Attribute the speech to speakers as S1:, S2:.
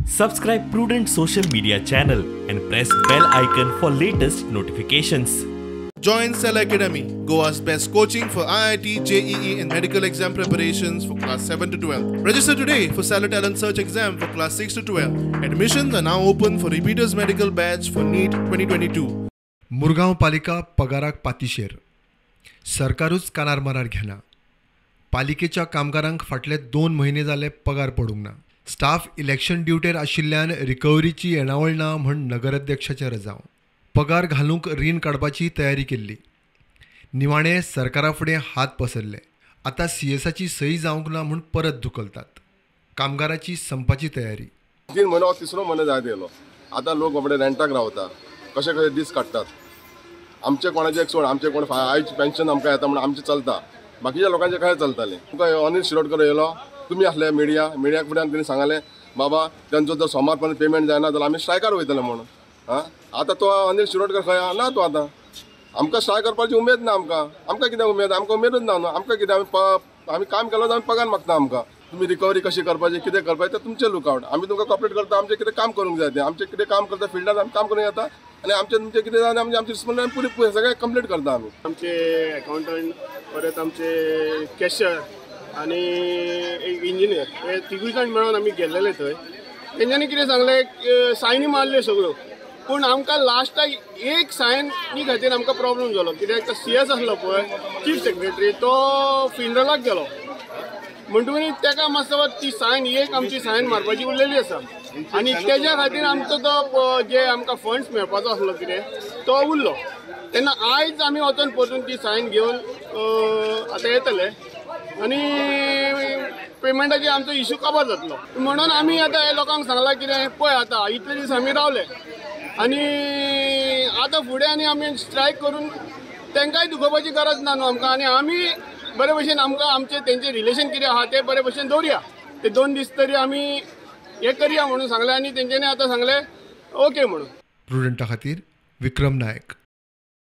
S1: Subscribe Prudent social media channel and press bell icon for latest notifications.
S2: Join Cell Academy, Goa's best coaching for IIT, JEE and medical exam preparations for class 7 to 12. Register today for Cellar Talent Search exam for class 6 to 12. Admissions are now open for repeaters medical batch for NEET 2022.
S3: Murgaon पालिका पगाराक पातिशेर, सरकारूच कानार मरार घेना. पालिकेच्या कामगारांक फाटले 2 म्हयने जाले पगार पडूंक ना. स्टाफ इलेक्शन ड्युटेर आशिल्ल्यान रिकवरीची येणावळ ना म्हण नगराध्यक्षाचें रजांव. पगार घालूंक रीण काडपाची तयारी केल्ली. निमाणें सरकारा फुडें हात पसरले. आतां सीएसाची सही जावंक ना म्हूण परत धुकलतात. कामगाराची संपाची तयारी.
S4: 3 म्हयनो तिसरो म्हयनो जायत येयलो. आतां लोक बाबडे रेंटाक रावता, कशे कशे दीस काडटात. आमचे कोणाचे एक सोड, आमचे कोण आयज पेन्शन आमकां येता म्हणून आमचें चलता, बाकीच्या लोकांचें कशें चलतालें. तुमकां अनिल शिरोडकर येयलो, तुमी आसले मिडिया, मिडियाक फुडें तेणी सांगलें बाबा तेंचो जर सोमार पर्यंत पेमेंट जायना जाल्यार आमी स्ट्रायकार वयतले म्हणून. आं, आतां तो अनिल शिरोडकर खंय आहा ना तो. आतां आमकां स्ट्रायक करपाची उमेद ना. आमकां आमकां कितें उमेद, आमकां उमेदूच ना न्हू. आमकां कितें, आमी काम केलो आमी पगार मागता. आमकां तुमी रिकवरी कशी करपाची, कितें करपाचें तें तुमचें लुकआवट. आमी तुमकां कॉपरेट करता, आमचें कितें काम करूंक जाय तें, आमचें कितें काम करता फिल्डान आमी काम करूंक जाता आनी आमचें तुमचें कितें जाय आमचें आमची रिस्पॉन्सिबिलिटी पुरी सगळें कंप्लीट करता आमी.
S5: आमचे अकाउंटंट, परत आमचे कॅशियर आनी एक इंजिनियर, हे तिगूय जाण मेळून आमी गेल्लेले थंय. तेंच्यांनी कितें सांगलें, सायनी मारल्यो सगळ्यो, पूण आमकां लास्टाक एक सायनी खातीर आमकां प्रॉब्लम जालो. कित्याक तो सी एस आसलो पळय, चीफ सेक्रेटरी, तो फिनरलाक गेलो म्हणटकूच ताका मातसो ती सायन, एक आमची सायन मारपाची उरलेली आसा आनी तेज्या खातीर आमचो तो जे आमकां फंड्स मेळपाचो आसलो कितें तो उरलो. तेन्ना आयज आमी वचोन परतून ती सायन घेवन आतां येतले आनी पेमेंटाचे आमचो इशू कवर जातलो म्हणून आमी आतां लोकांक सांगलां कितें, पळय आतां इतले दीस आमी रावले आनी आतां फुडें आनी आमी स्ट्रायक करून तांकांय दुखोवपाची गरज ना न्हू आमकां. आनी आमी बरे भशेन आमकां आमचें तेंचें रिलेशन कितें आहा तें बरे भशेन दवरया, ते 2 दीस तरी आमी हें करया म्हणून सांगलें आनी तेंच्यांनी आतां सांगलें ओके म्हणून.
S3: प्रुडंटा खातीर विक्रम नायक.